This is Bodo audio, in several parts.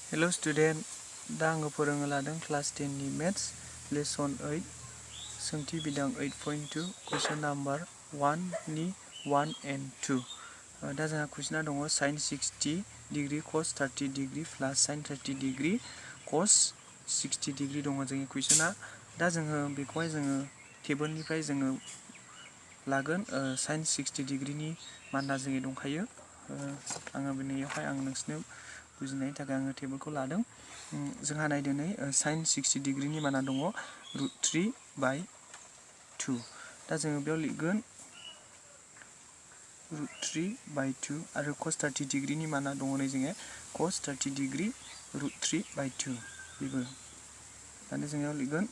Hello student, दा आङो फोरोंनो लादों क्लास 10 नि मेथ्स लेसन 8 सोंथि बिदां 8.2 क्वेश्चन नाम्बार 1 नि 1 and 2 दा जोंहा क्वेश्चना दङ sin 60 degree cos 30 degree plus sin 30 degree cos 60 degree दङ जोंनि क्वेश्चना दा जोङो बेखौहाय जोङो टेबलनिफ्राय जोङो लागोन sin 60 डिग्रीनि माना जोंनि दंखायो आङो बेनियावहाय आं नोंसोरनो बुजिनायनि थाखाय आङो टेबलखौ लादों जोंहा नायदो नै sin 60 डिग्रीनि माना दङ √3/2 दा जोङो बेयाव लिरगोन √3/2 आरो cos 30 डिग्रीनि माना दङ नै जोङो cos 30 डिग्री √3/2 बेबो दानो जोङो लिरगोन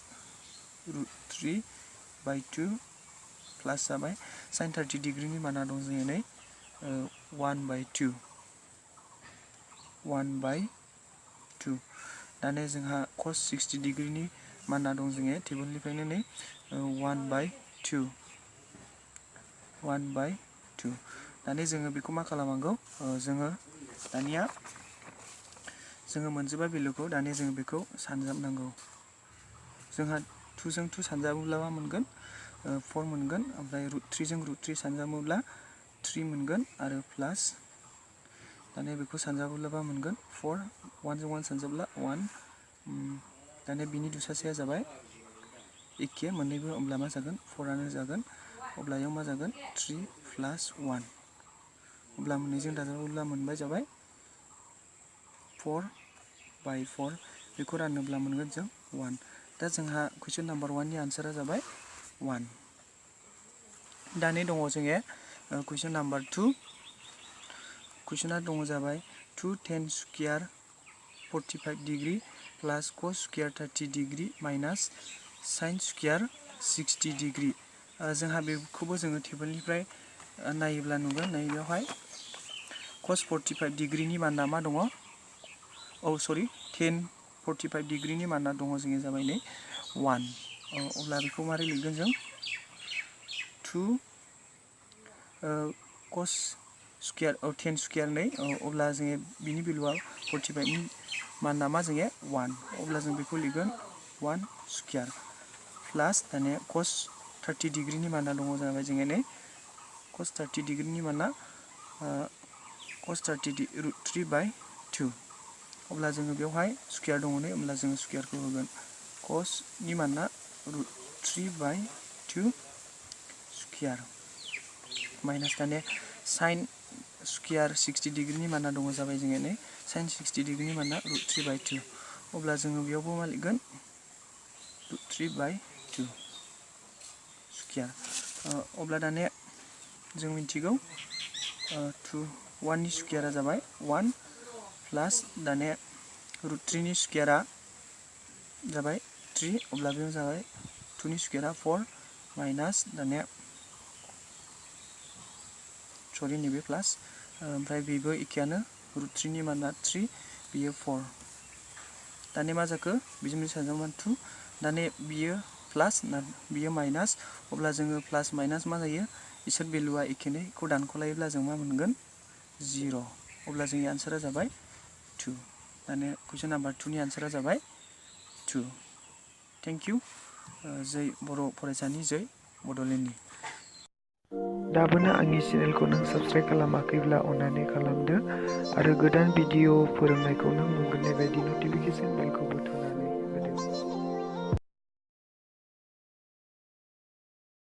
√3/2 प्लस जाबाय sin 30 डिग्रीनि माना दं जोङो नै 1/2 दाने जोंहा cos 60 डिग्रीनि माना दं जोङो टेबलनिफ्रायनो नै 1/2 दाने जोङो बेखौ मा खालामनांगौ जोङो दानिया जोङो मोनजोबा भेलुखौ दाने जोङो बेखौ सानजाबनांगौ जोंहा 2 जों 2 सानजाबोब्ला मा मोनगोन 4 मोनगोन ओमफ्राय √3 जों √3 सानजाबोब्ला 3 मोनगोन आरो प्लास दाने बेखौ सानजाबोब्ला मा मोनगोन 4 1 जों 1 सानजाबोब्ला 1 दाने बिनि दुसासेया जाबाय एखे मोननैबो अब्ला मा जागोन 4 आनो जागोन अब्ला याव मा जागोन 3 प्लस 1 अब्ला मोननैजों दाजाबोब्ला मोनबाय जाबाय 4/4 बेखौ रानोब्ला मोनगोन जों 1 दा जोंहा क्वेश्चन नाम्बार 1 नि आन्सारा जाबाय 1 दाने दङ जोङो क्वेश्चन नाम्बार 2 क्वेश्चना दङ जाबाय 2 tan square 45 degree plus cos square 30 degree minus sin square 60 degree जोंहा बेखौबो जोङो टेबलनिफ्राय नायोब्ला नुगोन नै बेवहाय cos 45 डिग्रीनि माना मा दङ tan 45 डिग्रीनि माना दङ जोङो जाबाय नै 1 अब्ला बेखौ मारै लिरगोन जों 2 cos स्क्वायर tan स्क्वायर नै अब्ला जोङो बिनि भेलुआ 45 नि माना मा जोङो 1 अब्ला जों बेखौ लिरगोन 1 स्क्वायर प्लस दाने cos 30 डिग्रीनि माना दङ जाबाय जोङो नै cos 30 डिग्रीनि माना cos 30 √3/2 अब्ला जोङो बेवहाय स्क्वायर दङ नै अब्ला जोङो स्क्वायरखौ होगोन cos नि माना √3/2 स्क्वायर माइनस दाने sin स्क्वायर 60 डिग्रीनि माना दङ जाबाय जोङो नै sin 60 डिग्रीनि माना √3/2 अब्ला जोङो बेयावबो मा लिरगोन √3/2 स्क्वायर अब्ला दाने जों मिथिगौ 1 नि स्क्वायरा जाबाय 1 प्लस दाने √3 नि स्क्वायरा जाबाय 3 अब्ला बेयाव जाबाय 2 नि स्क्वायरा 4 माइनस दाने सरि नैबे प्लास ओमफ्राय बेबो एखेयानो √3 नि माना 3 बियो 4 दाने मा जाखो बिजों सानजाबोब्ला 2 दाने बियो प्लास बियो माइनास अब्ला जोङो प्लास माइनास मा जायो इसोर भेलुआ एखेखौ दानख'लायोब्ला जों मा मोनगोन 0 अब्ला जोंनि आन्सारा जाबाय 2 दाने क्वेश्चन नाम्बार 2 नि आन्सारा जाबाय 2 थेंक इउ जै बर' फरायसानि जै बड'लेण्डनि दाबोनो आंनि चेनेलखौ नों साबस्क्राइब खालामाखैब्ला अन्नानै खालामदो आरो गोदान भिडिअ फोरोंनायखौ नों मोनगोननाय बायदि नटिफिकेसन बेलखौबो